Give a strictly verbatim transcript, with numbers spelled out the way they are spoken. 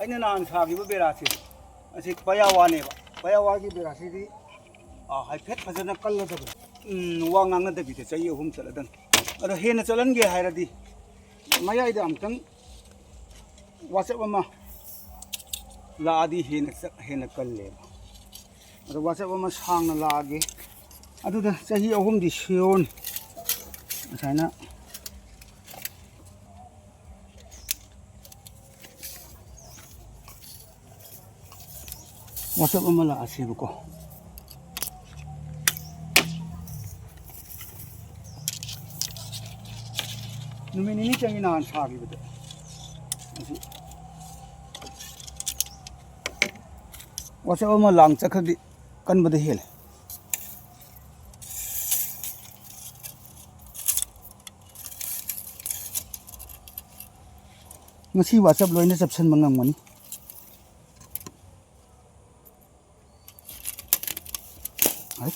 ꯑꯩꯅ ꯅꯍꯥꯟ ꯁꯥꯈꯤꯕ ꯕꯦꯔꯥꯁꯦ, ꯑꯁꯤ ꯄꯌꯥꯋꯥꯅꯦꯕ꯫ ꯄꯌꯥꯋꯥꯒꯤ ꯕꯦꯔꯥꯁꯤꯗꯤ, ꯑꯥ, ꯍꯥꯏꯐꯦꯠ ꯐꯖꯅ ꯀꯜꯂꯗꯕꯅꯤ꯫ ꯎꯝ, ꯋꯥ ꯉꯥꯡꯅꯗꯕꯤꯗ ꯆꯍꯤ ꯑꯍꯨꯝ ꯆꯠꯂꯗꯕꯅꯤ꯫ ꯑꯗꯣ ꯍꯦꯟꯅ ꯆꯠꯍꯟꯒꯦ ꯍꯥꯏꯔꯗꯤ ꯃꯌꯥꯏꯗ ꯑꯃꯨꯛꯇꯪ ꯋꯥꯆꯞ ꯑꯃ ꯂꯥꯛꯑꯗꯤ ꯍꯦꯟꯅ ꯆꯠ-, ꯍꯦꯟꯅ ꯀꯜꯂꯦꯕ꯫ ꯑꯗꯣ ꯋꯥꯆꯞ ꯑꯃ ꯁꯥꯡꯅ ꯂꯥꯛꯑꯒꯦ꯫ ꯑꯗꯨꯗ ꯆꯍꯤ ꯑꯍꯨꯝꯗꯤ ꯁꯤꯌꯣꯔꯅꯤ꯫ ꯉꯁꯥꯏꯅ ꯋꯥꯆꯞ ꯑꯃ ꯂꯥꯛꯑꯁꯦꯕꯀꯣ꯫ ꯅꯨꯃꯤꯠ ꯅꯤꯅꯤ ꯆꯪꯉꯤ ꯅꯍꯥꯟ ꯁꯥꯈꯤꯕꯗꯣ꯫ ꯑꯁꯤ ꯋꯥꯆꯞ ꯑꯃ ꯂꯥꯡ ꯆꯠꯈ꯭ꯔꯗꯤ ꯀꯟꯕꯗ ꯍꯦꯜꯂꯦ꯫ ꯉꯁꯤ ꯋꯥꯆꯞ ꯂꯣꯏꯅ ꯆꯞꯁꯤꯟꯕ ꯉꯝꯒꯅꯤ꯫ ꯍꯥꯏ꯫